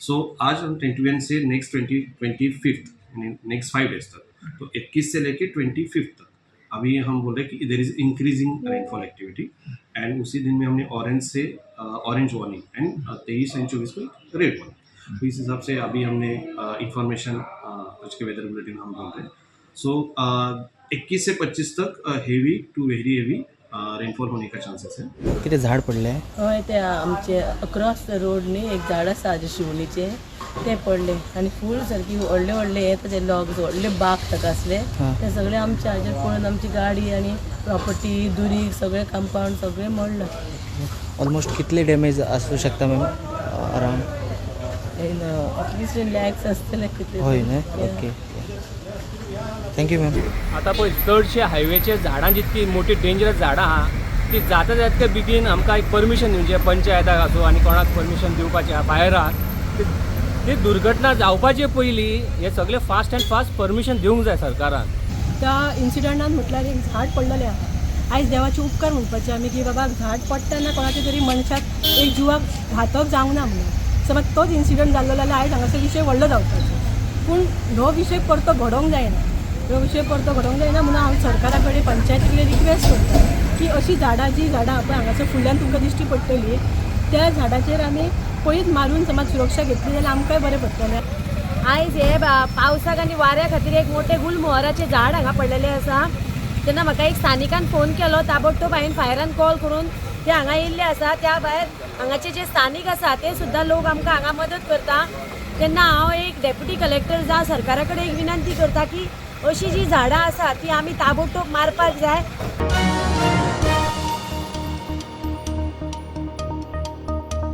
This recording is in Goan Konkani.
सो आज हम 21 से नेक्स्ट 25th, यानी नेक्स्ट 5 डेज तक, तो 21 से लेके 25 तक अभी हम बोल रहे हैं कि there is increasing rainfall activity and उसी दिन में हमने ऑरेंज से ऑरेंज वार्निंग एंड 23 एंड 24 को रेड वार्निंग। तो इस हिसाब से अभी हमने इंफॉर्मेशन आज के वेदर बुलेटिन हम बोल रहे हैं। So 21 Se 25 Tak heavy to very heavy rainfall होने का चांसेस है। कितें झाड पडलें? हय, ते आमचे अक्रॉस the road न्ही एक झाड आसा शिवणीचें, तें पडलें आनी फूल सारकी व्हडले व्हडले हे ताजे लॉग्स, व्हडले बाग ताका आसले। ते सगळे आमच्या हाजेर पडून आमची गाडी आनी प्रॉपर्टी, दुरीग, सगळें कंपाउंड सगळें मोडलां। ऑलमोस्ट कितले डॅमेज आसूं शकता मॅम अराउंड? एटलिस्ट लॅक्स आसतले कितले। हय न्हय? Okay, thank you ma'am. आतां पळय, चडशे हायवेचे झाडां जितकी मोठी डेंजरस झाडां आहा, ती जाता जातके बेगीन आमकां एक परमिशन दिवचें, पंचायताक आसूं आनी कोणाक परमिशन दिवपाचें आहा फायराक। ती दुर्घटना जावपाचे पयलीं हे सगळे फास्ट अँड फास्ट परमिशन दिवंक जाय सरकारान। त्या इन्सिडंटान म्हटल्यार एक झाड पडलेलें आहा। आयज देवाचे उपकार म्हणपाचे आमी की बाबा झाड पडटना कोणाच्या तरी मनशाक एक जिवाक घातक जावंक ना म्हणून। समज तोच इन्सिडंट जाल्लो जाल्यार आयज हांगासर विशय व्हडलो जावपाचो। पूण हो विशय परतो घडोवंक जायना, हो विशय परतो घडोवंक जायना म्हणून हांव सरकारा कडेन, पंचायती कडेन रिक्वेस्ट करता की अशीं झाडां, जीं झाडां पळय हांगासर फुडल्यान तुमकां दिश्टी पडटली, त्या झाडाचेर आमी पयलींच मारून समज सुरक्षा घेतली जाल्यार आमकांय बरें पडटलें। आयज हे पावसाक आनी वाऱ्या खातीर एक मोठें गुलमोहराचें झाड हांगा पडलेलें आसा। तेन्ना म्हाका एक स्थानिकान फोन केलो, ताबडतोब हांवें फायरान कॉल करून ते हांगा येयल्ले आसा। त्या भायर हांगाचे जे स्थानीक आसा ते सुद्दां लोक आमकां हांगा मदत करता। तेन्ना हांव एक डेप्युटी कलेक्टर जावं सरकारा कडेन एक विनंती करता की अशीं जीं झाडां आसा ती आमी ताबडतोब मारपाक जाय।